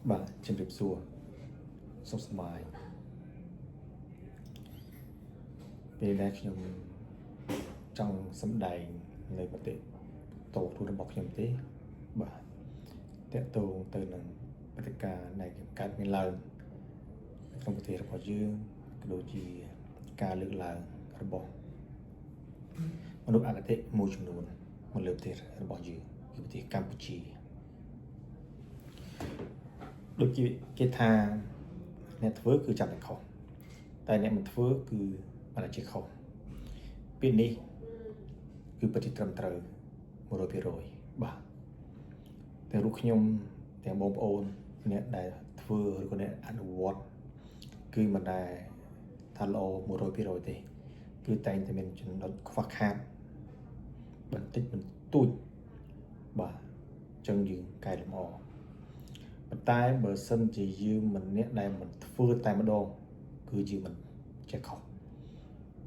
បាទជំរាបសួរសុខសប្បាយពេលដែលខ្ញុំចង់សម្ដែងនៅមតិតខ្លួនរបស់ខ្ញុំទេបាទតកតងទៅនឹងព្រឹត្តិការណ៍ដែលកើតមានឡើងក្នុងប្រទេសរបស់យើងក៏ដូចជាការលើកឡើងរបស់មនុស្សអគតិមួយចំនួនមកលើប្រទេសរបស់យើងគឺប្រទេសកម្ពុជាដូចជាគេថាអ្នកធ្វើគឺចាំតែខុសតែអ្នកមិនធ្វើគឺមិនអាចជាខុសពាក្យនេះគឺពិតជាត្រឹមត្រូវ100%បាទទាំងរូបខ្ញុំទាំងបងប្អូនអ្នកដែលធ្វើឬក៏អ្នកអនុវត្តគឺមិនដែលថាល្អ100%ទេគឺតែងតែមានចំណុចខ្វះខាតបន្តិចបន្តួចបាទអញ្ចឹងយើងកែលម្អប៉ុន្តែបើសិនជាយើងមិនអ្នកដែលមិនធ្វើតែម្ដងគឺយើងមិនចេះខុស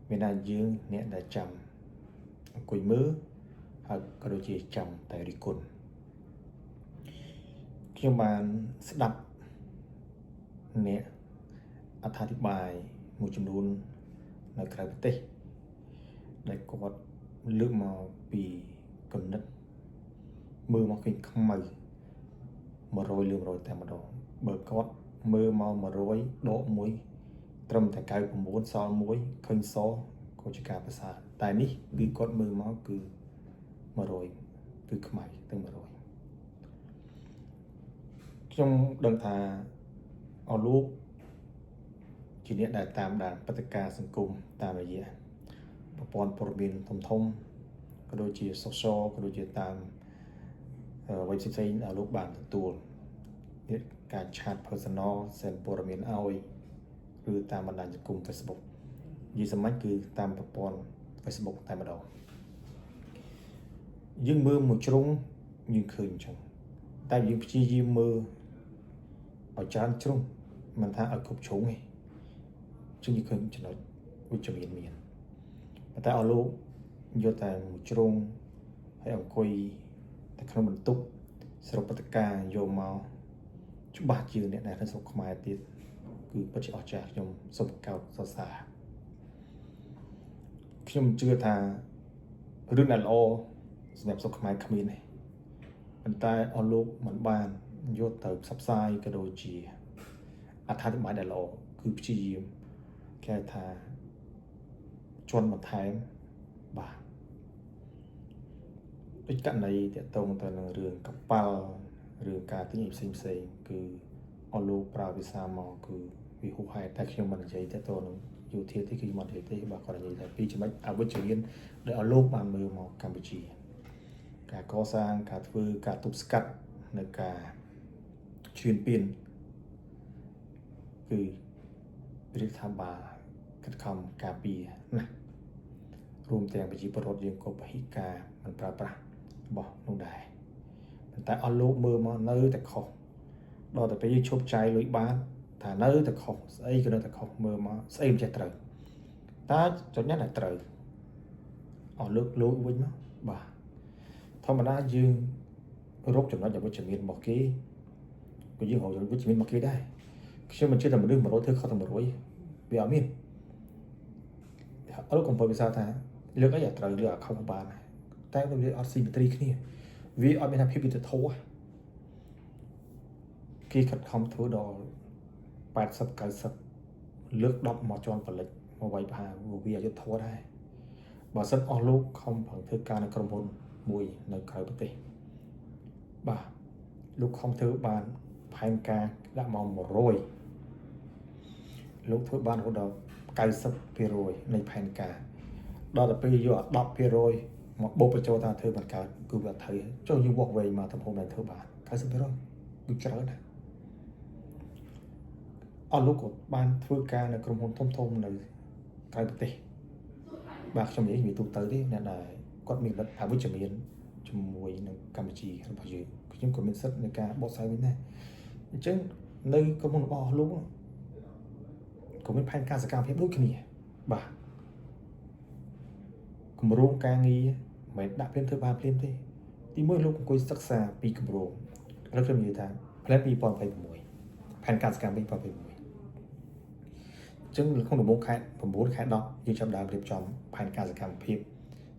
មានថាយើងអ្នកដែលចាំអង្គុយមើលហើយក៏ដូចជាចាំតែរិះគន់ខ្ញុំបានស្ដាប់អ្នកអត្ថាធិប្បាយមួយចំនួននៅក្រៅប្រទេសដែលគាត់លើកមកពីគំនិតមើលមកឃើញខ្មៅ100លើ100តែម្ដងបើគាត់មើលមក100ដក1ត្រឹមតែ99សល់1ឃើញសក៏ជាការប្រសើរតែនេះគឺគាត់មើលមកគឺ100គឺខ្មៅទាំង100ខ្ញុំដឹងថាអស់លោកជាអ្នកដែលតាមដានព្រឹត្តិការណ៍សង្គមតាមរយៈប្រព័ន្ធព័ត៌មានធំធំក៏ដូចជា social ក៏ដូចជាតាមអ្វីផ្សេងៗដែលលោកបានទទួលការ chat personal send ព័ត៌មានឲ្យឬតាមបណ្ដាញសង្គម Facebook និយាយសាមញ្ញគឺតាមប្រព័ន្ធ Facebook តែម្ដងយើងមើលមួយជ្រុងយើងឃើញអញ្ចឹងតែយើងព្យាយាមមើលឲ្យច្រើនជ្រុងមិនថាឲ្យគ្រប់ជ្រុងទេជាងយើងឃើញចំណុចវិជ្ជមានមានប៉ុន្តែអស់លោកយកតែមួយជ្រុងហើយអង្គុយតែក្នុងបន្ទប់សរុបព្រឹត្តិការណ៍យកមកច្បាស់ជាងអ្នកដែលនៅស្រុកខ្មែរទៀតគឺពិតជាអស្ចារ្យខ្ញុំសូមកោតសរសើរខ្ញុំជឿថារឿងដែលល្អសម្រាប់ស្រុកខ្មែរគ្មានទេប៉ុន្តែអស់លោកមិនបានយកទៅផ្សព្វផ្សាយក៏ដូចជាអត្ថាធិប្បាយដែលល្អគឺព្យាយាមគេថាជន់បន្ថែមបាទដូចករណីតកតងទៅនឹងរឿងកប៉ាល់រឿងការទិញអីផ្សេងផ្សេងគឺអស់លោកប្រើភាសាមកគឺវាហួសហេតុតែខ្ញុំមិននិយាយតទៅនឹងយោធាទេគឺមិននិយាយទេបាទគាត់និយាយតែពីចំណុចអវិជ្ជមានដែលអស់លោកបានមើលមកកម្ពុជាការកសាងការធ្វើការទប់ស្កាត់នៅការឈ្លានពានគឺរដ្ឋាភិបាលខិតខំការពារណារួមទាំងប្រជាពលរដ្ឋយើងក៏ពហិការមិនប្រើប្រាស់របស់នោះដែរប៉ុន្តែអស់លោកមើលមកនៅតែខុសដល់តែពេលយើងឈប់ចាយលុយបានថានៅតែខុសស្អីក៏នៅតែខុសមើលមកស្អីមិនចេះត្រូវតើចុចណាដែលត្រូវអស់លើកលោកវិញមកបាទធម្មតាយើងរកចំណុចអវិជ្ជមានរបស់គេក៏យើងរកចំណុចវិជ្ជមានរបស់គេដែរខ្ញុំមិនជឿថាមនុស្ស100ធ្វើខុសតែ100វាអត់មានអត់កុំប្រើភាសាថាលើកអីអាត្រូវលើកអាខុសបានតែវាអត់ស៊ីមេត្រីគ្នាវាអត់មានថាភាពយុត្តិធម៌គេខិតខំធ្វើដល់80 90លើក10មកជន់ផលិតមកវាយប្រហារវាអយុត្តិធម៌ដែរបើសិនអស់លោកខំប្រឹងធ្វើការនៅក្រុមហ៊ុនមួយនៅក្រៅប្រទេសបាទលោកខំធ្វើបានផែនការដាក់មក100លោកធ្វើបានរហូតដល់90%នៃផែនការដល់ទៅពេលយក10%មកបូកបញ្ចូលថាធ្វើមិនកើតគឺវាអត់ត្រូវចុះយើងវាស់វែងមកទំហំដែលធ្វើបាន90%គឺច្រើនណាស់អស់លោកក៏បានធ្វើការនៅក្រុមហ៊ុនធំធំនៅក្រៅប្រទេសបាទខ្ញុំនិយាយនិយាយទូទៅទេអ្នកដែលគាត់មានកម្រិតអវិជ្ជមានជាមួយនឹងកម្ពុជារបស់យើងខ្ញុំក៏មានសិទ្ធិនៃការបកស្រាយវិញដែរអញ្ចឹងនៅក្រុមហ៊ុនរបស់អស់លោកក៏មានផែនការសកម្មភាពដូចគ្នាបាទគម្រោងការងារមិនដាក់ភ្លាមធ្វើបានភ្លាមទេទីមួយលោកអង្គុយសិក្សាពីគម្រោងឥឡូវខ្ញុំនិយាយថា plan 2026 ផែនការសកម្ម2021អញ្ចឹងក្នុងដំបូងខែ9ខែ10យើងចាប់ដើមរៀបចំផែនការសកម្មភាព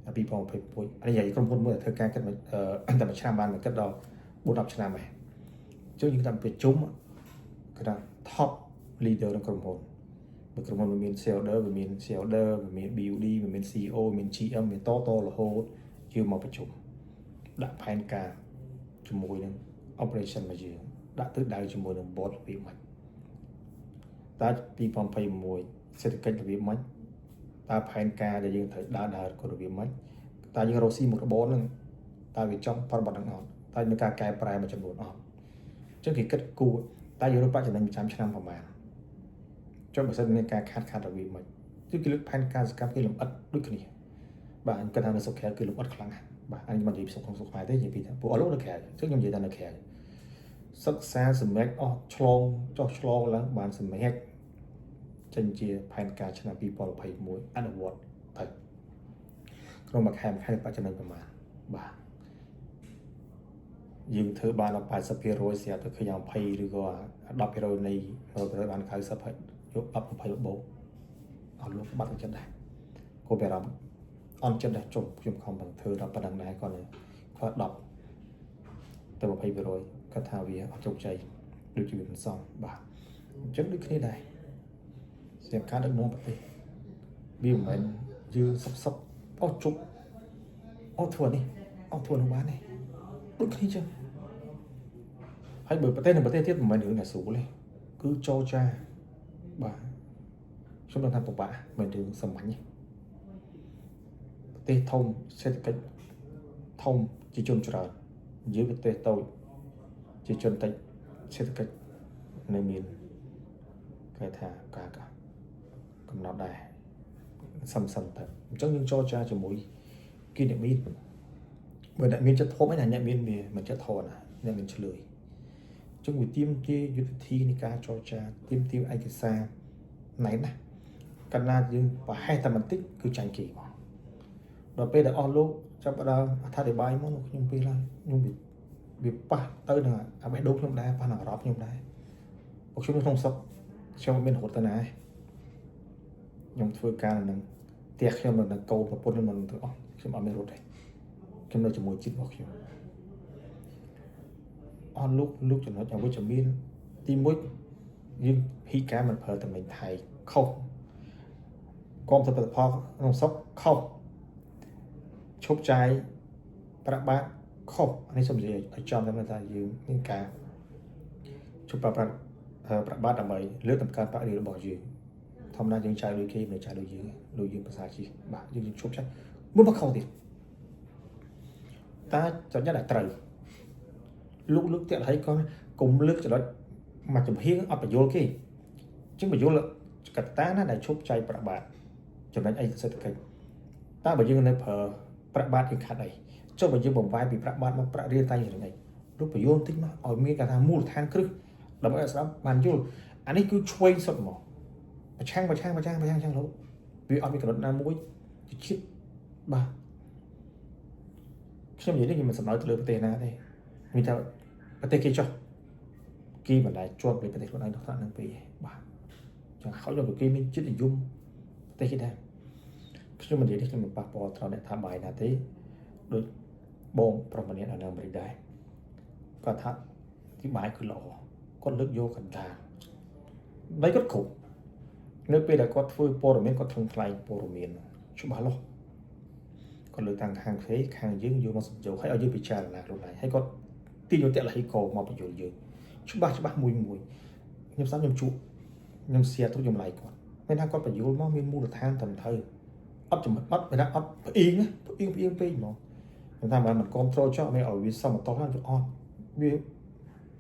2021អានេះនិយាយក្រុមហ៊ុនមួយដែលធ្វើការគិតតែមួយឆ្នាំបានមកគិតដល់4 10ឆ្នាំហើយអញ្ចឹងយើងតាមប្រជុំគេថា top leader ក្នុងក្រុមហ៊ុនបើក្រុមហ៊ុនវាមាន shareholder វាមាន shareholder វាមាន BOD វាមាន CEO មាន GM មានតតរហូតយើងមកប្រជុំដាក់ផែនការជាមួយនឹង operation របស់យើងដាក់ទិសដៅជាមួយនឹង board របៀបម៉េចតើ2021សេដ្ឋកិច្ចរបៀបម៉េចតើផែនការដែលយើងត្រូវដើរដើរក៏របៀបម៉េចតើយើងរកស៊ីមុខរបរហ្នឹងតើវាចំប្រតិបត្តិនឹងអត់តើមានការកែប្រែមួយចំនួនអត់អញ្ចឹងគេគិតគូរតើយើងរកប្រាក់ចំណេញប្រចាំឆ្នាំប្រហែលចុះបើសិនមានការខាតខាតរបៀបម៉េចគឺគេលើកផែនការសកម្មគេលម្អិតដូចគ្នាបាទខ្ញុំគិតថានៅស្រុកក្រៅគឺលម្អិតខ្លាំងណាស់បាទអញមិននិយាយពីស្រុកក្នុងស្រុកខ្មែរទេនិយាយពីថាពួកអស់លោកនៅក្រៅអញ្ចឹងខ្ញុំនិយាយថានៅក្រៅសិក្សាសម្រាប់អស់ឆ្លងចុះឆ្លងឡើងបានសម្រាប់ចេញជាផែនការឆ្នាំ2021អនុវត្តទៅក្នុងមួយខែមួយខែប្រាក់ចំណេញប្រមាណបាទយើងធ្វើបានដល់80%ស្រាប់តែឃើញ20ឬក៏10%នៃ100%បាន90ហើយយក10 20បូកអស់លោកបាត់ទឹកចិត្តដែរគោលអារម្មណ៍អន់ចិត្តដែរចុះខ្ញុំខំប្រឹងធ្វើដល់ប៉ុណ្ណឹងដែរគាត់គាត់10ទៅ20%គាត់ថាវាអត់ជោគជ័យដូចជាវាមិនសមបាទអញ្ចឹងដូចគ្នាដែរសម្រាប់ការដឹកនាំប្រទេសវាមិនមែនយើងសុកសុកអស់ជប់អស់ធ្វើនេះអស់ធ្វើនោះបានទេដូចគ្នាចឹងហើយបើប្រទេសនិងប្រទេសទៀតមិនមែនរឿងតែស្រួលទេគឺចរចាបាទខ្ញុំដឹងថាពិបាកមិនរឿងសាមញ្ញទេប្រទេសធំសេដ្ឋកិច្ចធំជាជនច្រើនយើងប្រទេសតូចជាជនតិចសេដ្ឋកិច្ចនៅមានគេថាការកំណត់ដែរសំសំទៅអញ្ចឹងយើងចរចាជាមួយគេអ្នកមានបើអ្នកមានចិត្តធំឯណាអ្នកមានវាមិនចិត្តធំណាអ្នកមានឆ្លើយអញ្ចឹងវាទៀមជាយុទ្ធវិធីនៃការចរចាទៀមទាឯកសារណែនណាកាលណាយើងប្រហែសតែបន្តិចគឺចាញ់គេហ្មងដល់ពេលដែលអស់លោកចាប់ផ្ដើមអត្ថាធិប្បាយមកខ្ញុំពេលឡើងខ្ញុំវាប៉ះទៅនឹងអាបេះដូងខ្ញុំដែរប៉ះនឹងអារម្មណ៍ខ្ញុំដែរពួកខ្ញុំនៅក្នុងស្រុកខ្ញុំមិនមានរត់ទៅណាខ្ញុំធ្វើការនៅនឹងផ្ទះខ្ញុំនៅនឹងកូនប្រពន្ធខ្ញុំនៅទាំងអស់ខ្ញុំអត់មានរត់ទេខ្ញុំនៅជាមួយជាតិរបស់ខ្ញុំអស់លោកលោកចំណុចអវិជ្ជមានទី1យើងភីការមិនប្រើតំណែងថៃខុសគាំទ្រផលិតផលក្នុងស្រុកខុសឈប់ចាយប្រាក់បាតខុសនេះសូមនិយាយឲ្យចំតែថាយើងមានការឈប់ប្រើប្រាស់ប្រាក់បាតដើម្បីលើកតម្កើងប្រាក់រៀលរបស់យើងធម្មតាយើងចាយលុយគេមិនចាយលុយយើងលុយយើងភាសាជីបាទយើងឈប់ចាយមួយមកខុសទៀតតើចំណុចដែលត្រូវលោកលើកទៀតហើយកុំលើកចំណុចមួយចំហៀងអត់បញ្យល់គេអញ្ចឹងបញ្យល់កត្តាណាដែលឈប់ចាយប្រាក់បាតចំណុចអីសេដ្ឋកិច្ចតើបើយើងនៅប្រើប្រាក់បាតយើងខាត់អីចុះបើយើងបំវែពីប្រាក់បាតមកប្រាក់រៀលតែយ៉ាងម៉េចលោកបញ្យល់បន្តិចមកឲ្យមានគេថាមូលដ្ឋានគ្រឹះដើម្បីឲ្យស្ដាប់បានយល់អានេះគឺឆ្វេងសុទ្ធមកប្រឆាំងប្រឆាំងប្រឆាំងប្រឆាំងចឹងលោកវាអត់មានកម្រិតណាមួយជាជាតិបាទខ្ញុំនិយាយនេះខ្ញុំមិនសំដៅទៅលើប្រទេសណាទេមានតែប្រទេសគេចុះគេមិនដែលជាប់លើប្រទេសខ្លួនឯងដល់ថ្នាក់ហ្នឹងពេកបាទចង់ហៅដល់គេមានជាតិនិយមប្រទេសគេដែរខ្ញុំមិននិយាយនេះខ្ញុំមិនប៉ះពាល់ត្រង់អ្នកថាបាយណាទេដូចបងប្រុសម្នាក់នៅអាមេរិកដែរគាត់ថាទីបាយគឺល្អគាត់លើកយកកណ្ដាលដីគាត់គ្រប់នៅពេលដែលគាត់ធ្វើព័ត៌មានគាត់ថឹងថ្លែងព័ត៌មានច្បាស់លាស់គាត់លើកតាំងខាងគេខាងយើងយកមកសម្យោឲ្យឲ្យយើងពិចារណាខ្លួនឯងហើយគាត់ទាញយកតលហិកមកបញ្យល់យើងច្បាស់ច្បាស់មួយមួយខ្ញុំស្ដាប់ខ្ញុំជក់ខ្ញុំសៀទុកខ្ញុំឡៃគាត់មានថាគាត់បញ្យល់មកមានមូលដ្ឋានត្រឹមត្រូវអត់ចំណអត់មានថាអត់ផ្អៀងផ្អៀងផ្អៀងពេកហ្មងខ្ញុំថាមិនគ្រប់ត្រូលចោះមិនឲ្យវាសមតោះហ្នឹងវាអត់វា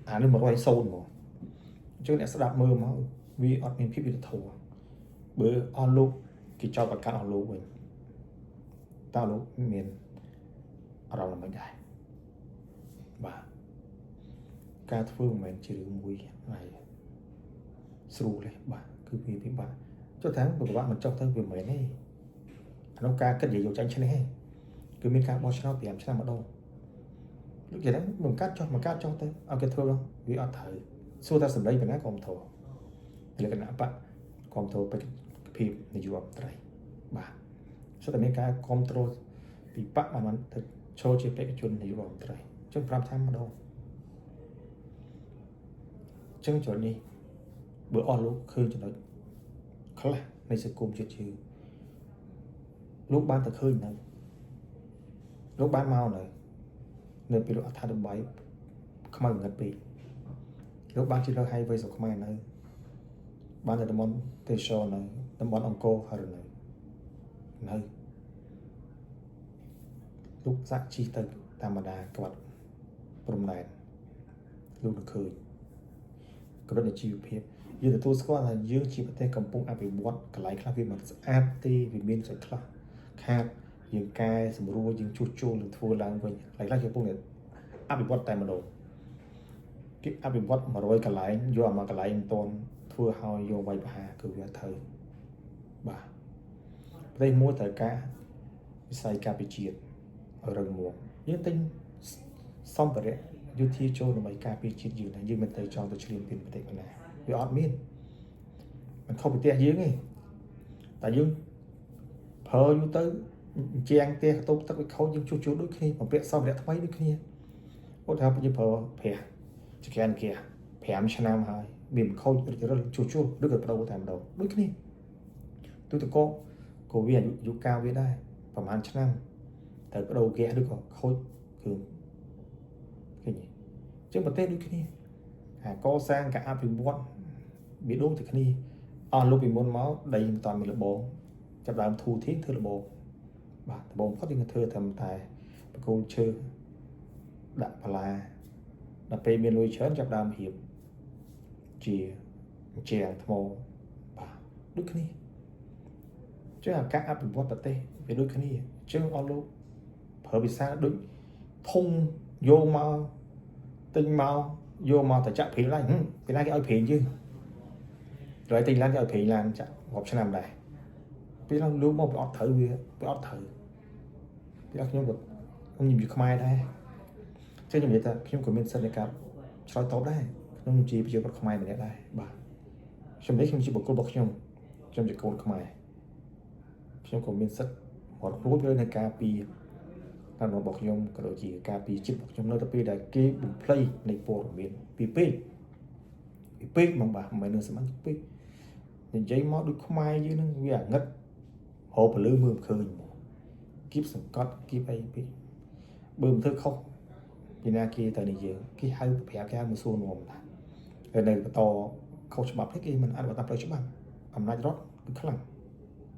អានេះ100 0ហ្មងអញ្ចឹងអ្នកស្ដាប់មើលមកវាអត់មានភាពយុត្តិធម៌បើអស់លោកគេចោទប្រកាន់អស់លោកវិញតើលោកមានអារម្មណ៍មិនដែរបាទការធ្វើមិនមែនជារឿងមួយហើយស្រួលទេបាទគឺវាពិបាកចុះថាពិបាកមិនចុះទៅវាមិនមែនទេក្នុងការគិតនិយាយយកចាញ់ឈ្នះទេគឺមានការបោះឆ្នោត5ឆ្នាំម្ដងលោកនិយាយថាមិនកាត់ចុះមិនកាត់ចុះទៅឲ្យគេធ្វើវាអត់ត្រូវ សួរថាសម្ដីប៉ុណ្ណាគ្រប់គ្រងលក្ខណៈបកគ្រប់គ្រងបេក្ខភាពនាយករដ្ឋមន្ត្រីបាទសុទ្ធតែមានការគ្រប់គ្រងពីបកបានទៅចូលជាបេក្ខជននាយករដ្ឋមន្ត្រីចឹង5ឆ្នាំម្ដងចឹងចំណុចនេះបើអស់លោកឃើញចំណុចខ្លះនៃសង្គមជាតិយើងលោកបានទៅឃើញនៅលោកបានមកនៅនៅពេលលោកអត្ថាធិប្បាយខ្មៅងឹតពេកលោកបានជិះលើ highway ស្រុកខ្មែរនៅបានទៅតំបន់ទេសចរនៅតំបន់អង្គរហើយនៅនៅលោកសាក់ជិះទៅតាមបណ្ដាក្បាត់ព្រំដែនលោកនឹងឃើញកម្រិតនៃជីវភាពយើងទទួលស្គាល់ថាយើងជាប្រទេសកំពុងអភិវឌ្ឍកន្លែងខ្លះវាមិនស្អាតទេវាមានស្អីខ្លះខាតយើងកែសម្រួលយើងជួសជុលនឹងធ្វើឡើងវិញកន្លែងខ្លះគេកំពុងតែអភិវឌ្ឍតែម្ដងគេអភិវឌ្ឍ100កន្លែងយកអាមួយកន្លែងមិនទាន់ធ្វើឲ្យយកវាយប្រហារគឺវាត្រូវបាទប្រទេសមួយត្រូវការវិស័យការពារជាតិឲ្យរឹងមាំយើងទិញសម្ភារៈយោធាចូលដើម្បីការពារជាតិយើងដែរយើងមិនទៅចង់ទៅឈ្លានពានប្រទេសណាវាអត់មានมันខុសប្រទេសយើងទេតែយើងប្រើយូរទៅជាងផ្ទះកតុបទឹកវាខូចយើងជួសជុលដូចគ្នាបំពាក់សម្ភារៈថ្មីដូចគ្នាឧទាហរណ៍យើងប្រើប្រាស់ចក្រានគេ5ឆ្នាំហើយវាមិនខូចរិចរិលជួសជុលឬក៏បដូរតែម្ដងដូចគ្នាទូតកក៏វាអាយុកាលវាដែរប្រហែលឆ្នាំត្រូវបដូរគេឬក៏ខូចគ្រឿងឃើញទេចឹងប្រទេសដូចគ្នាអាកសាងការអភិវឌ្ឍវាដូចតែគ្នាអស់លោកពីមុនមកដីមិនតាន់មានលបងចាប់ដើមធូធានធ្វើលបងបាទដំបូងផុតយើងធ្វើត្រឹមតែបកគោលឈើដាក់បន្លាដល់ពេលមានលុយច្រើនចាប់ដើមរៀបជាជាងថ្មបាទដូចគ្នាចឹងអាការអភិវឌ្ឍប្រទេសវាដូចគ្នាចឹងអស់លោកប្រើភាសាដូចធុងយកមកទិញមកយកមកតែចាក់ព្រីងឡើងពីណាគេឲ្យព្រីងយើងrồiទិញឡានគេឲ្យព្រីងឡានចាក់រាប់ឆ្នាំដែរពេលឡើងលោកមកវាអត់ត្រូវវាវាអត់ត្រូវពេលខ្ញុំក៏ខ្ញុំជាខ្មែរដែរចឹងខ្ញុំនិយាយថាខ្ញុំក៏មានសិទ្ធិនៃការឆ្លើយតបដែរខ្ញុំជាប្រជាពលរដ្ឋខ្មែរម្នាក់ដែរបាទខ្ញុំនេះខ្ញុំជាបុគ្គលរបស់ខ្ញុំខ្ញុំជាកូនខ្មែរខ្ញុំក៏មានសិទ្ធិរត់រួចនៅការពីតាមរបស់ខ្ញុំក៏ដូចជាការពីជាតិរបស់ខ្ញុំនៅទៅពេលដែលគេបំភ្លៃនៃព័ត៌មានពីពេកពីពេកមកបាទមិនមែននឹងសម័យពេកនិយាយមកដូចខ្មែរយើងនឹងវាអាងឹតរកពលឺមើលមិនឃើញមកគៀបសង្កត់គៀបអីពេកបើមិនធ្វើខុសពីណាគេទៅនេះយើងគេហៅប្រាប់គេហៅមកសួរនាំថាហើយនៅបន្តខុសច្បាប់នេះគេមិនអនុវត្តតាមផ្លូវច្បាប់អំណាចរដ្ឋគឺខ្លាំង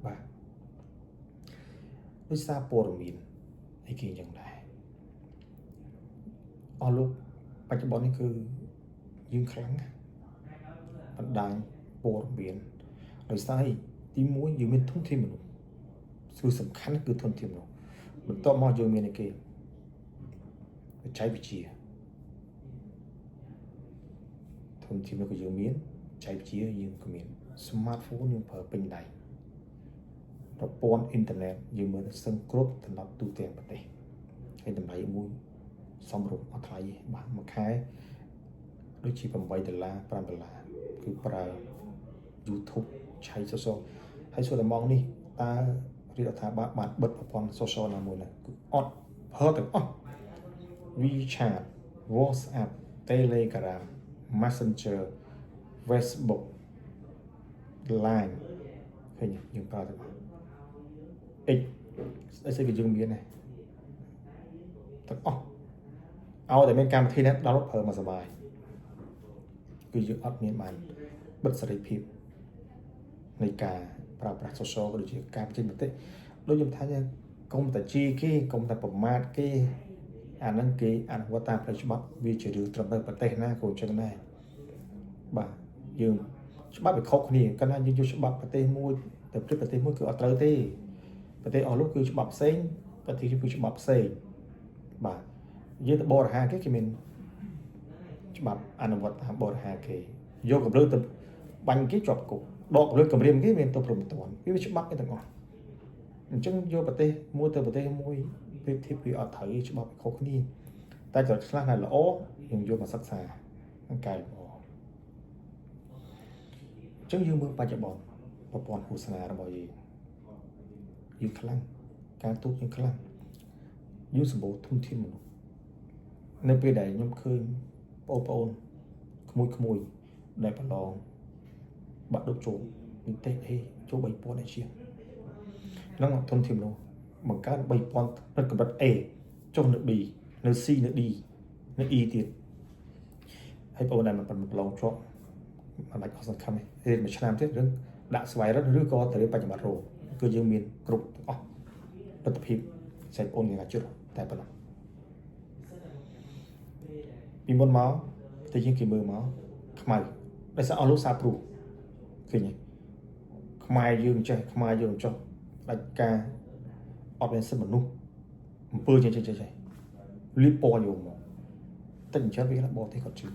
បាទដោយសារព័ត៌មានអីគេយ៉ាងដែរអស់លោកបច្ចុប្បន្ននេះគឺយើងខ្លាំងណាស់បណ្ដាញព័ត៌មានដោយសារអីទី1យើងមានធនធានមនុស្សគឺសំខាន់គឺធនធានមនុស្សបន្ទាប់មកយើងមានអីគេបច្ចេកវិទ្យាធនធានមនុស្សក៏យើងមានបច្ចេកវិទ្យាយើងក៏មាន smartphone យើងប្រើពេញដៃប្រព័ន្ធអ៊ីនធឺណិតយើងមើលសឹងគ្រប់ដំណប់ទូទាំងប្រទេសហើយតម្លៃមួយសមរម្យអត់ថ្លៃទេបាទមួយខែដូចជា8ដុល្លារ5ដុល្លារគឺប្រើ YouTube ឆៃ social ហើយសួរតែម៉ោងនេះតើរាជរដ្ឋាភិបាលបានបិទប្រព័ន្ធ social ណាមួយណាគឺអត់ប្រើទាំងអស់ WeChat WhatsApp Telegram Messenger Facebook Line ឃើញយើងប្រើទាំងអស់ X ស្អីស្អីក៏យើងមានដែរទាំងអស់ឲ្យតែមានកម្មវិធីនេះ download ប្រើមកសប្បាយគឺយើងអត់មានបានបិទសេរីភាពនៃការប្រើប្រាស់ social ក៏ដូចជាការបញ្ចេញមតិដូចខ្ញុំថាយើងកុំតែជីគេកុំតែប្រមាថគេអាហ្នឹងគេអនុវត្តតាមផ្លូវច្បាប់វាជារឿងត្រឹមត្រូវប្រទេសណាក៏អញ្ចឹងដែរបាទយើងច្បាប់វាខុសគ្នាកាលណាយើងយកច្បាប់ប្រទេសមួយទៅប្រៀបប្រទេសមួយគឺអត់ត្រូវទេប្រទេសអស់លោកគឺច្បាប់ផ្សេងប្រទេសគឺច្បាប់ផ្សេងបាទយើងទៅបរិហាគេគេមានច្បាប់អនុវត្តតាមបរិហាគេយកកម្រើទៅបាញ់គេជាប់គុកដកកម្រើគម្រាមគេមានទោសព្រហ្មទណ្ឌវាច្បាប់គេទាំងអស់អញ្ចឹងយកប្រទេសមួយទៅប្រទេសមួយប្រៀបធៀបវាអត់ត្រូវច្បាប់ខុសគ្នាតែចំណុចខ្លះដែលល្អយើងយកមកសិក្សានិងកែលម្អ ចឹងយើងមើលបច្ចុប្បន្នប្រព័ន្ធឃោសនារបស់យើងយើងខ្លាំងការទូតយើងខ្លាំងយើងសម្បូរធនធានមនុស្សនៅពេលដែលខ្ញុំឃើញបងប្អូនក្មួយក្មួយដែលប្រឡងបាក់ឌុបចូលនិទេស A ចូល3000ឯជាងហ្នឹងធនធានមនុស្សបង្កើន3000នៅកម្រិត A ចុះនៅ B នៅ C នៅ D នៅ E ទៀតហើយបងប្អូនដែលមិនប្រឡងជាប់មិនបាច់អស់សង្ឃឹមទេរៀនមួយឆ្នាំទៀតរឿងដាក់ស្វ័យរត់ឬក៏ទៅរៀនបញ្ញត្តិរោគឺយើងមានគ្រប់ទាំងអស់លទ្ធភាពស្អែកបងមានការជិះតែប៉ុណ្ណោះពីមុនមកតែយើងគេមើលមកខ្មៅដោយសារអស់លោកសាព្រោះឃើញទេខ្មែរយើងចេះខ្មែរយើងចុះដាច់ការអត់មានសិទ្ធិមនុស្សអំពើចេះចេះចេះចេះលៀបពណ៌យកមកតែអញ្ចឹងវាបរទេសគាត់ជឿ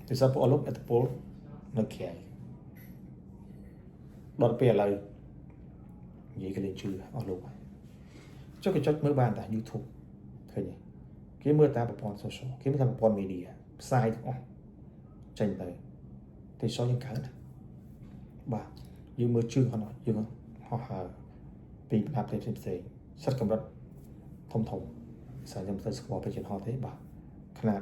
ដោយសារពួកអស់លោកអត្តពលនៅក្រៅដល់ពេលឥឡូវនិយាយគេលេងជឿអស់លោកហើយចុះគេចុចមើលបានតា YouTube ឃើញទេគេមើលតាមប្រព័ន្ធ social គេមើលតាមប្រព័ន្ធ media ផ្សាយទាំងអស់ចេញទៅទេសយើងកើតណាបាទយើងមើលជឿគាត់យើងហោះហើរពីបណ្ដាប្រទេសផ្សេងៗសិតកម្រិតធំធំសារខ្ញុំទៅស្គាល់ទៅយន្តហោះទេបាទខ្នាត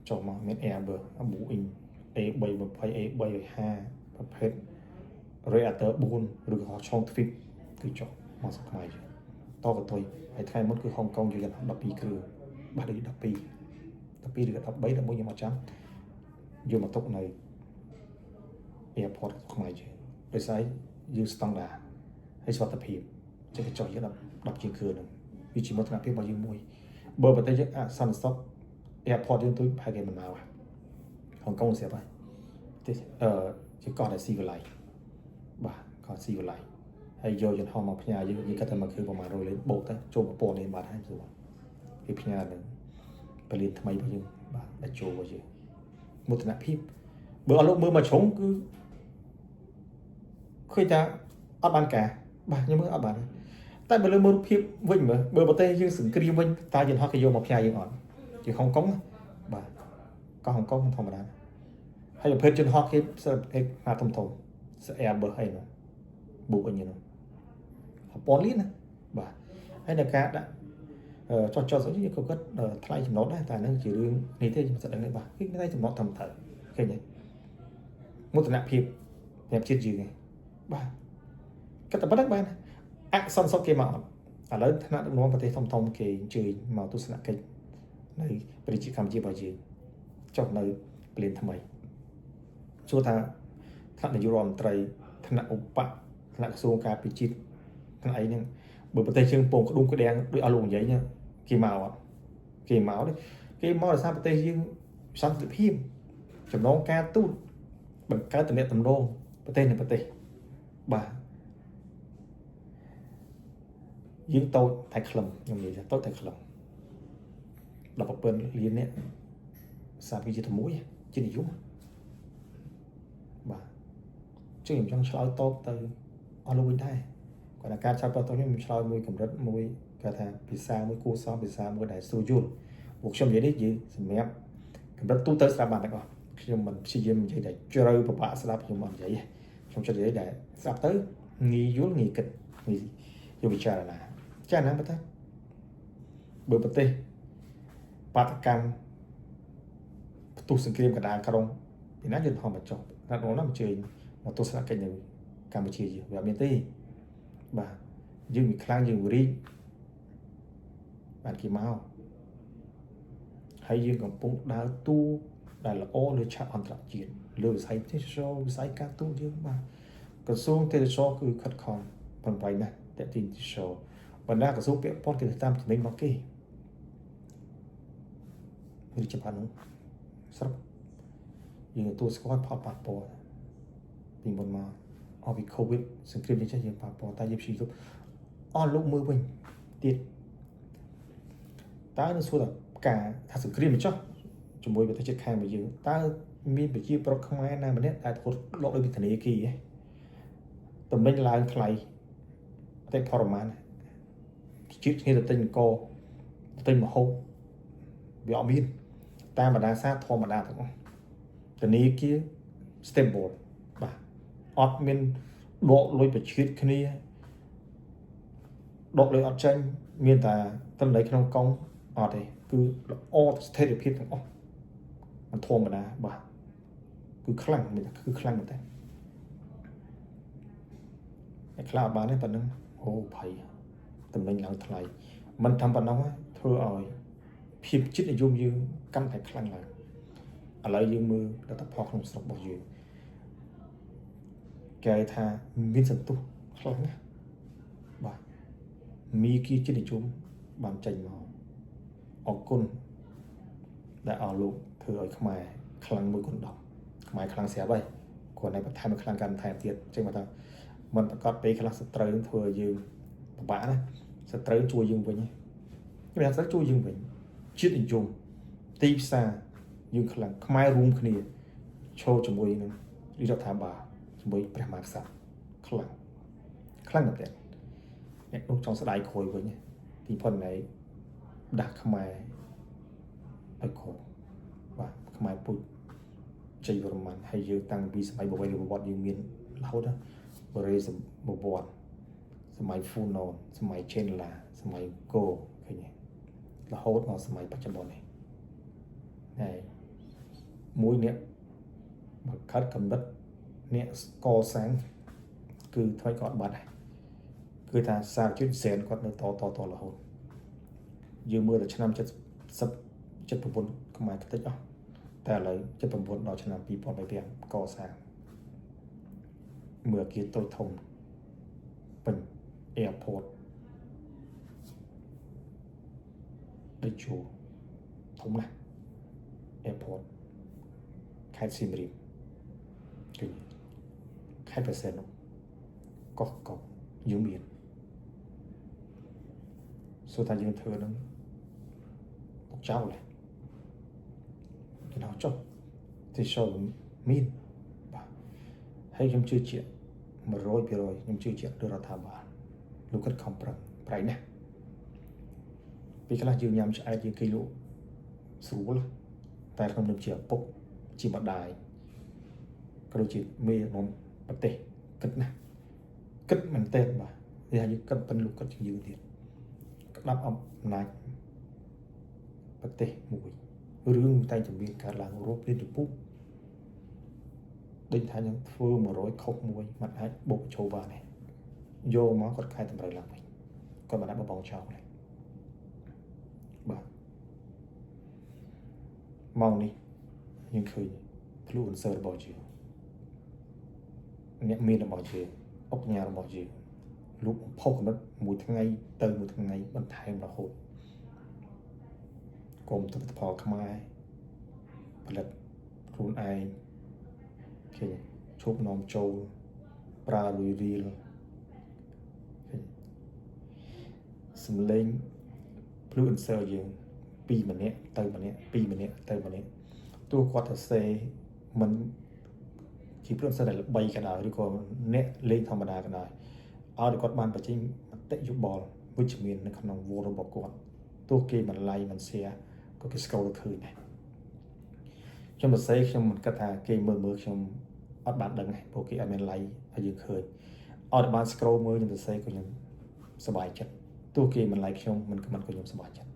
ចុះមកមាន Airbus Boeing A320 A350 ប្រភេទ Radiator 4ឬក៏ហោះឆ្លងទ្វីបគឺចុះមកស្រុកខ្មែរយើងតកតុយហើយថ្ងៃមុនគឺហុងកុងយកយន្តហោះ12គ្រឿងបាទដូច12 12ឬក៏13 11ខ្ញុំអត់ចាំយកមកទុកនៅ airport ខ្មែរយើងដោយសារយើងស្តង់ដាហើយសុវត្ថិភាពចឹងគេចុះយើង10 10ជាងគ្រឿងហ្នឹងវាជាមោទនភាពរបស់យើងមួយបើប្រទេសយើងអសន្តិសុខ airport យើងទូចប្រហែលគេមិនមកហុងកុងស្រាប់ហើយទេអឺជាកោះដែលស៊ីវិល័យបាទកោះស៊ីវិល័យហើយយកយន្តហោះមកផ្ញើយើងយើងគិតថាមកគឺប្រហែល100លានបូកទៅចូល1000លានបាត់ហើយស្រួលគេផ្ញើនឹងពលានថ្មីរបស់យើងបាទដែលចូលរបស់យើងមោទនភាពបើអត់លោកមើលមកជ្រុងគឺឃើញថាអត់បានការបាទខ្ញុំមើលអត់បានតែបើលើមើលរូបភាពវិញមើលបើប្រទេសយើងសង្គ្រាមវិញតើយន្តហោះគេយកមកផ្ញើយើងអត់ជាហុងកុងបាទកោះហុងកុងធម្មតាហើយប្រភេទយន្តហោះគេសិតគេមកធំធំ Airbus អីនោះបុកអីនោះពាន់លានណាបាទហើយនៅការដាក់ចោះចោះស្អីក៏គាត់ថ្លៃចំណតដែរតែហ្នឹងជារឿងនេះទេខ្ញុំសិតដឹងទេបាទគឺថ្លៃចំណតត្រឹមត្រូវឃើញទេមោទនភាពសម្រាប់ជាតិយើងឯងបាទគិតតែប៉ុណ្្នឹងបានអសន្តិសុខគេមកអត់ឥឡូវថ្នាក់ដឹកនាំប្រទេសធំធំគេអញ្ជើញមកទស្សនកិច្ចនៅប្រជាកម្ពុជារបស់យើងចុះនៅពលានថ្មីសួរថាថ្នាក់នាយករដ្ឋមន្ត្រីថ្នាក់ឧបៈថ្នាក់ក្រសួងការពារជាតិថ្នាក់អីហ្នឹងបើប្រទេសយើងពងក្ដុងក្ដាំងដូចអស់លោកនិយាយគេមកអត់គេមកទេគេមកដោយសារប្រទេសយើងសន្តិភាពចំណងការទូតបង្កើតទំនាក់ទំនងប្រទេសនិងប្រទេសបាទយើងតូចតែខ្លឹមខ្ញុំនិយាយថាតូចតែខ្លឹម17លាននេះសាវាជាមួយជានិយមបាទចឹងខ្ញុំចង់ឆ្លើយតបទៅអស់លោកវិញដែរគាត់ថាការឆ្លើយតបទៅខ្ញុំឆ្លើយមួយកម្រិតមួយគេថាភាសាមួយគួរសមភាសាមួយដែលស្រួលយល់ពួកខ្ញុំនិយាយនេះនិយាយសម្រាប់កម្រិតទូទៅស្ដាប់បានទាំងអស់ខ្ញុំមិនព្យាយាមនិយាយដែលជ្រៅពិបាកស្ដាប់ខ្ញុំអត់និយាយខ្ញុំចិត្តនិយាយដែលស្ដាប់ទៅងាយយល់ងាយគិតងាយយកពិចារណាចាណាបើតាបើប្រទេសបាតកម្មផ្ទុះសង្គ្រាមកដាលក្រុងពីណាយន្តហោះមកចុះណាត់ណាអញ្ជើញមកទស្សនកិច្ចនៅកម្ពុជាយើងវាអត់មានទេបាទយើងវាខ្លាំងយើងរីកបានគេមកហើយយើងកំពុងដើរតួដែលល្អលើឆាកអន្តរជាតិលើវិស័យទេសចរវិស័យការទូតយើងបាទក្រសួងទេសចរគឺខិតខំប្រឹងប្រែងណាស់តេទីទេសចរបណ្ដាក្រសួងពាក់ព័ន្ធគេតាមចំណេញមកគេរីកចម្រើននោះស្រុកយើងទទួលស្គាល់ផលប៉ះពាល់ពីមុនមកអស់ពី COVID សង្គ្រាមនេះចេះយើងប៉ះពាល់តែយើងព្យាយាមអស់លោកមើលវិញទៀតតើនៅសួរថាការថាសង្គ្រាមចុះជាមួយប្រទេសជិតខាងរបស់យើងតើមានប្រជាប្រដ្ឋខ្មែរណាម្នាក់ដែលរត់លក់ដោយវិធានាគារតំណែងឡើងថ្លៃអតិផរមានជាតិគ្នាទៅទិញអង្គទិញម្ហូបវាអត់មានតាមបណ្ដាសាធម្មតាទាំងអស់ធនាគារ Stable បាទអត់មានដកលុយប្រឈៀតគ្នាដកលុយអត់ចេញមានតែតំណែងក្នុងកងអត់ទេគឺល្អស្ថិរភាពទាំងអស់មិនធម្មតាបាទគឺខ្លាំងមានគឺខ្លាំងមែនតើអ្នកខ្លះអត់បានទេប៉ុណ្ណឹងអូភ័យតំណែងឡើងថ្លៃមិនធ្វើប៉ុណ្ណោះធ្វើឲ្យភាពជាតិនិយមយើងកាន់តែខ្លាំងឡើងឥឡូវយើងមើលលទ្ធផលក្នុងស្រុករបស់យើងគេថាមានសន្ទុះខ្លាំងណាស់បាទមីគីជាតិនិយមបានចេញមកអរគុណដែលអស់លោកធ្វើឲ្យខ្មែរខ្លាំងមួយគុណ10ខ្មែរខ្លាំងស្រាប់ហើយគ្រាន់តែបន្ថែមឲ្យខ្លាំងកាន់ថែមទៀតចឹងមកថាមិនប្រកាសពេលខ្លះសត្រូវនឹងធ្វើឲ្យយើងពិបាកណាសត្រូវជួយយើងវិញគេថាសត្រូវជួយយើងវិញជាតិនិយមទីផ្សារយើងខ្លាំងខ្មែររួមគ្នាឈរជាមួយនឹងរាជរដ្ឋាភិបាលជាមួយព្រះមហាក្សត្រខ្លាំងខ្លាំងមែនទែនអ្នកនោះចង់ស្ដាយក្រោយវិញទីផុតណៃដាស់ខ្មែរឲ្យគ្រប់បាទខ្មែរពុជជ័យវរ្ម័នហើយយើងតាំងពីសម័យបវេរប្រវត្តិយើងមានរហូតណាបរិយបវត្តសម័យហ្វូណនសម័យឆេនឡាសម័យកោឃើញទេរហូតដល់សម័យបច្ចុប្បន្ននេះហើយមួយអ្នកបង្កើតកំណត់អ្នកកសាងគឺថ្មីក៏អត់បាត់ដែរគឺថាសារជាតិសែនគាត់នៅតតតរហូតយើងមើលតែឆ្នាំ70 79ខ្មែរខ្ទេចអស់តែឥឡូវ79ដល់ឆ្នាំ2025កសាងមើលអគារតូចធំពេញ airport ដូចជួធំណាស់ airport ខេត្តសៀមរាបឃើញខេត្តព្រះសីហនុកោះកុងយើងមានសួរថាយើងធ្វើនឹងទុកចោលទេគេដល់ចុះទេសោមានបាទហើយខ្ញុំជឿជាក់100%ខ្ញុំជឿជាក់លើរដ្ឋាភិបាលលោកគាត់ខំប្រឹងប្រែងណាស់ពេលខ្លះយើងញ៉ាំឆ្អែតយើងគេលក់ស្រួលតែក្នុងនាមជាឪពុកជាម្ដាយក៏ដូចជាមេរបស់ប្រទេសគិតណាស់គិតមែនទែនបាទនេះថាយើងគិតប៉ុនលោកគិតជាងយើងទៀតក្តាប់អំណាចប្រទេសមួយរឿងតែជំនាញកើតឡើងរាប់លានចំពុះដូចថាយើងធ្វើ100ខុសមួយមិនអាចបុកចូលបានទេយកមកគាត់ខែតម្រូវឡើងវិញគាត់មិនអាចបបងចោលទេបាទម៉ោងនេះយើងឃើញ influencer របស់យើងអ្នកមានរបស់យើងអុកញ៉ារបស់យើងលោកបំផុសកំណត់មួយថ្ងៃទៅមួយថ្ងៃបន្ថែមរហូតគុំផលិតផលខ្មែរផលិតខ្លួនឯងឃើញឈប់នាំចូលប្រើលុយរៀលឃើញសំលេង influencer យើងពីម្នាក់ទៅម្នាក់ពីម្នាក់ទៅម្នាក់ទោះគាត់ទៅសេមិនជា influencer ដែលល្បីក៏ដោយឬក៏អ្នកលេងធម្មតាក៏ដោយឲ្យតែគាត់បានបញ្ចេញមតិយោបល់វិជ្ជមាននៅក្នុងវល់របស់គាត់ទោះគេមិន like មិន share ក៏គេ scroll ទៅឃើញដែរខ្ញុំសរសេរខ្ញុំមិនគិតថាគេមើលមើលខ្ញុំអត់បានដឹងទេព្រោះគេអត់មាន like ឲ្យយើងឃើញអត់បាន scroll មើលខ្ញុំសរសេរក៏ខ្ញុំសប្បាយចិត្តទោះគេមិន like ខ្ញុំមិន comment ក៏ខ្ញុំសប្បាយចិត្ត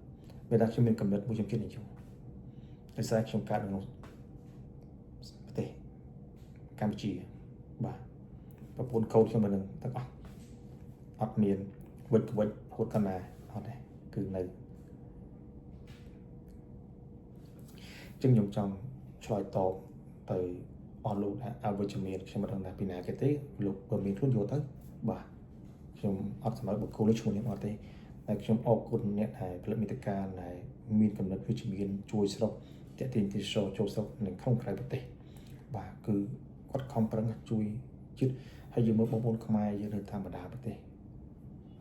វាថាខ្ញុំមានកំណត់មួយខ្ញុំជិះនិយមដោយសារខ្ញុំកើតនៅក្នុងប្រទេសកម្ពុជាបាទប្រពន្ធកូនខ្ញុំនៅនឹងទាំងអស់អត់មានវិចវិចហូតកណាអត់ទេគឺនៅចឹងខ្ញុំចង់ឆ្លើយតបទៅអស់លោកថាអវិជ្ជមានខ្ញុំមិនដឹងថាពីណាគេទេលោកបើមានខ្លួនយកទៅបាទខ្ញុំអត់សម្រាប់បុគ្គលនេះឈ្មោះនេះអត់ទេតែខ្ញុំអរគុណអ្នកដែលផលិតមេតិការដែលមានកំណត់វិជ្ជមានជួយស្រុកតាក់ទាញទេសចរចូលស្រុកនៅក្នុងក្រៅប្រទេសបាទគឺគាត់ខំប្រឹងជួយជាតិហើយយើងមើលបងប្អូនខ្មែរយើងនៅតាមបណ្ដាប្រទេស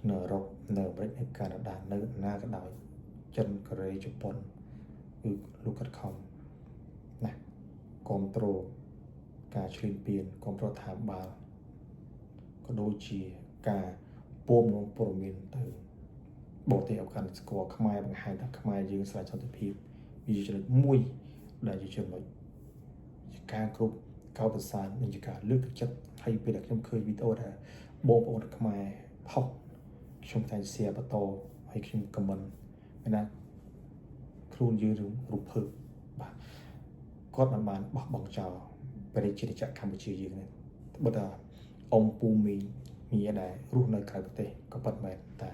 នៅអឺរ៉ុបនៅអាមេរិកនៅកាណាដានៅណាក៏ដោយចិនកូរ៉េជប៉ុនគឺលោកគាត់ខំណាគ្រប់គ្រងការឈ្លានពានគ្រប់គ្រងរដ្ឋាភិបាលក៏ដូចជាការពំនាំព័ត៌មានទៅបរទេសឲ្យកាន់ស្គាល់ខ្មែរបង្ហាញថាខ្មែរយើងស្រឡាញ់សន្តិភាពវាជាចំណុចមួយដែលជាចំណុចជាការគ្រប់ កោតសរសើរនិងជាការលើកទឹកចិត្តហើយពេលដែលខ្ញុំឃើញវីដេអូដែលបងប្អូនខ្មែរផុសខ្ញុំតែ share បន្តហើយខ្ញុំ comment មានណាខ្លួនយើងរំភើបបាទគាត់មិនបានបោះបង់ចោលប្រជាជាតិកម្ពុជាយើងនេះបើថាអ៊ំពូមីងមីដែលរស់នៅក្រៅប្រទេសក៏ពិតមែនតែ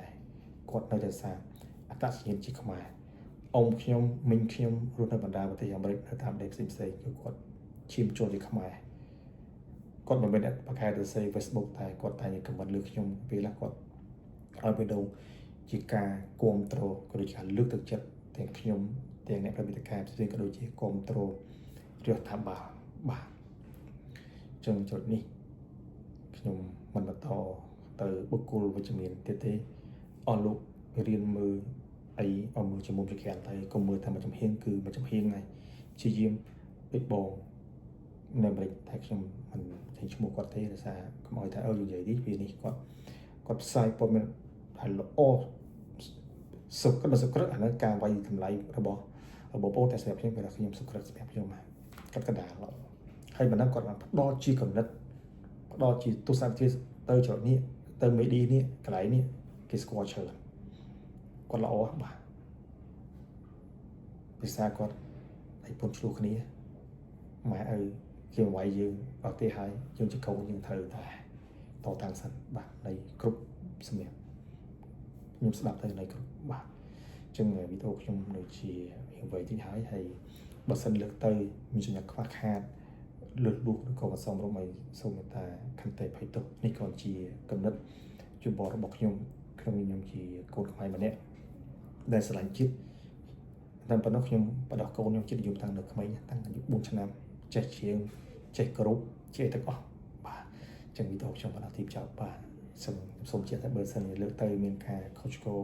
គាត់នៅតែសារអត្តសញ្ញាណជាខ្មែរអ៊ំខ្ញុំមីងខ្ញុំរស់នៅបណ្ដាប្រទេសអាមេរិកនៅតាមប្រទេសផ្សេងៗគឺគាត់ឈាមជ័រជាខ្មែរគាត់មិនមែនអ្នកបកកែទៅសេ Facebook តែគាត់តែ comment លើខ្ញុំពេលខ្លះគាត់ឲ្យបេះដូងជាការគ្រប់គ្រងក៏ដូចជាការលើកទឹកចិត្តទាំងខ្ញុំទាំងអ្នកផលិតកម្មផ្សេងៗក៏ដូចជាគ្រប់គ្រងរដ្ឋាភិបាលបាទចឹងចុចនេះខ្ញុំមិនបន្តទៅបុគ្គលវិជ្ជមានទៀតទេអស់លោករៀនមើលអីឲ្យមើលជាមុំជាក្រានតែកុំមើលថាមួយចំហៀងគឺមួយចំហៀងហើយព្យាយាមដូចបងនៅអាមេរិកតែខ្ញុំមិនឃើញឈ្មោះគាត់ទេដោយសារកុំឲ្យថាអើនិយាយនេះពេលនេះគាត់គាត់ផ្សាយព័ត៌មានដែលល្អសុក្រិតសុក្រិតអានោះការវាយតម្លៃរបស់បងប្អូនតែសម្រាប់ខ្ញុំពេលខ្ញុំសុក្រិតសម្រាប់ខ្ញុំគាត់កណ្ដាលល្អហើយមិនដឹងគាត់បានផ្ដល់ជាកំណត់ផ្ដល់ជាទស្សនវិជ្ជាទៅច្រកនេះទៅមេឌីនេះកន្លែងនេះគេស្គាល់ច្រើនគាត់ល្អបាទភាសាគាត់ឲ្យពុនឆ្លោះគ្នាម៉ែឪគេវាយយើងអត់ទេហើយយើងជាកូនយើងត្រូវតែតតាំងសិនបាទនៃគ្រប់សម្រាប់ខ្ញុំស្ដាប់ទៅនៃគ្រប់បាទអញ្ចឹងវីដេអូខ្ញុំនៅជារៀងវែងតិចហើយហើយបើសិនលើកទៅមានចំណុចខ្វះខាតលើសលួសឬក៏មិនសមរម្យឲ្យសូមមេត្តាខន្តីភ័យទោសនេះក៏ជាកំណត់យោបល់របស់ខ្ញុំក្នុងខ្ញុំជាកូនខ្មែរម្នាក់ដែលស្រឡាញ់ជាតិតែប៉ុណ្ណោះខ្ញុំបដោះកូនខ្ញុំជាតិនិយមតាំងនៅក្មេងតាំងអាយុ4ឆ្នាំចេះជាងចេះគ្រប់ចេះទាំងអស់បាទអញ្ចឹងវីដេអូខ្ញុំបានដល់ទីបញ្ចប់បាទសូមសូមជឿថាបើសិនជាលើកទៅមានការខុសឆ្គង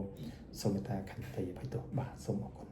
សូមមេត្តាខន្តីអភ័យទោសបាទសូមអរគុណ។